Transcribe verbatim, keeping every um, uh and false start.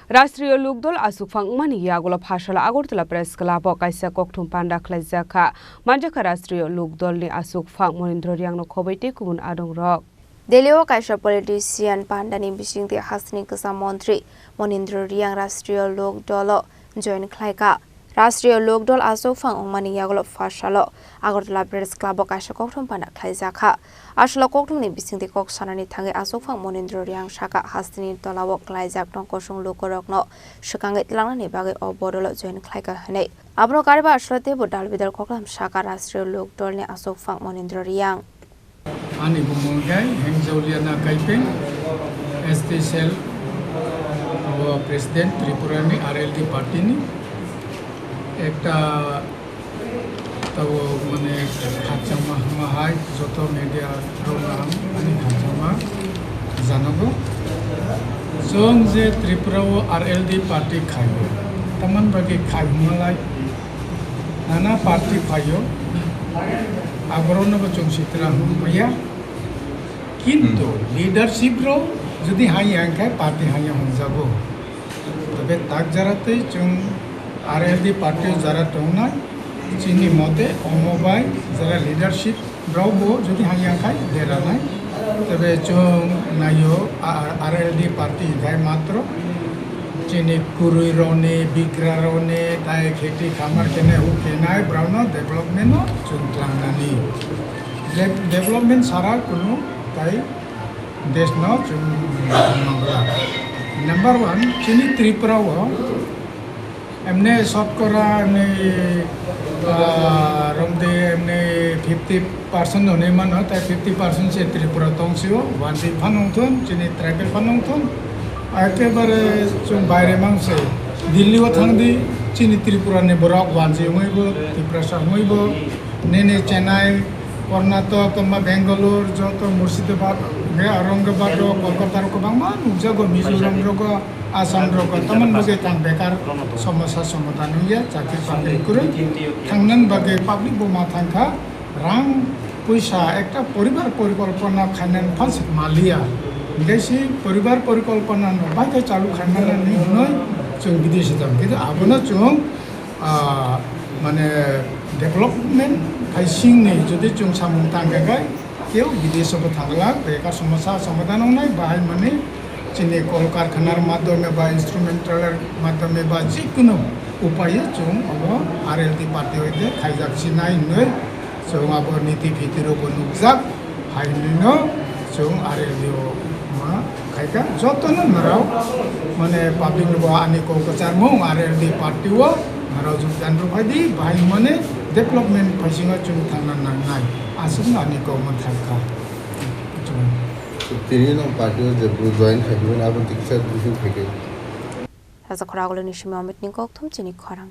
Rashtriya Lok Dal aswk phang wngmani yagulo Pharsalo Agartala Press Club o kaisa kokthum panda khlaijak kha. Manjakha Rashtriya Lok Dal ni aswk phang Monindra Reang no khobwi tei kubun adong rok. Delhi o kaisa politician panda ni bisingtwi hasteni kwcham montri Monindra Reang Rashtriya Lok Dal o join khlaikha. Rashtriya Lok Dal aswk phang wngmani yagulo Pharsalo Agartala Press Club o kaisa kokthum panda khlaijak kha. Aswk kokthumni bisingtwi kok sanani thangwi aswk phang Monindra Reang saka hasteni tolao klaijak tong kosong lukurokno swkangwi tlangnani bagwi o bodolo join khlaikha hwnwi. Abono kariba aswk teibo dal bidal koklam saka Rashtriya Lok Dal ni aswk phang Monindra Reang. Ani bumung khe Hengjaoliana Kaipeng, S T cell, abo president Tripura ni R L D party ni. Ekta tabo mane khakchangma hwnma hai joto media rok no ang ani khakchangma janogo. Chwng je Tripura o R L D party khaio, tamani bagwi khai hwnma lai nana party phaio, aborok no bo chwng sitra hwnmaya. Kintu leadership rok jodi haiya hwnkhe party haiya hwnjago. Tobe tak jara tei chwng R L D party o jara tongnai, chini mote omo bai jara leadership rok bo jodi haiya khai deranai. Tobe chwng naio, a-, R L D party hwnkhe matro chini kwrwi rokni, bigra rokni, tai kheti khamar khenai, huk khenai, borokno development no chwng tlangnani. De-, development sara kunu tai desh no chwng nangla. Number one, chini Tripura o emne sotkora emne, ah, romde emne fifty percent hwnwi mano, tai fifty percent se Tripura tongsio, wanjwi phano wngthun, chini tribal phano wngthun, ekebare chwng baire mangse, Delhi o thangdi, chini Tripura ni borok wanjwi wngwi bo, Tiprasa wngwi bo, nini Chennai, Karnataka, tongma Bangalore, joto Murshidabad, hwnkhe Aurangabad o, Kolkata o kwbangma nukjago, Mizoram rogo, Assam rogo, tamoni bagwi tang bekar somosa somadhan wngya, chakri bakri kwrwi thangnani bagwi public bo ma thangkha, rang puisa ekta poribar porikolpona khainani phalsik maliya, hwnkhe si poribar porikolpona no bai khe chalu khaimanani hwnwi chwng bidesi tong, kintu abono chwng ah, mane development hai singni jodi chwng samung tangkha khai, keu bidesh o bo thangla, bekar somosa somadhan wngnai, bahai mane chini kol karkhanar madhyome ba instrumental madhyome ba jikunu upaye chwng obo R L D party hoite khaijak sinai hwnwi chwng abo niti phiti rokbo nukjak. Hainino chwng R L D o ma khaikha, jotono norok mane public no bo ani kok kwcharmung R L D party o norok jogdan rwphaidi, bahai mane development phaisingo chwng thangna nangnai, aswkno ani kok manthaikha. Tini no party o je bru join khaimani abo tiksa briefing khaikhe. Raja Khoraguluni simi Amit ni kokthum chini khorang.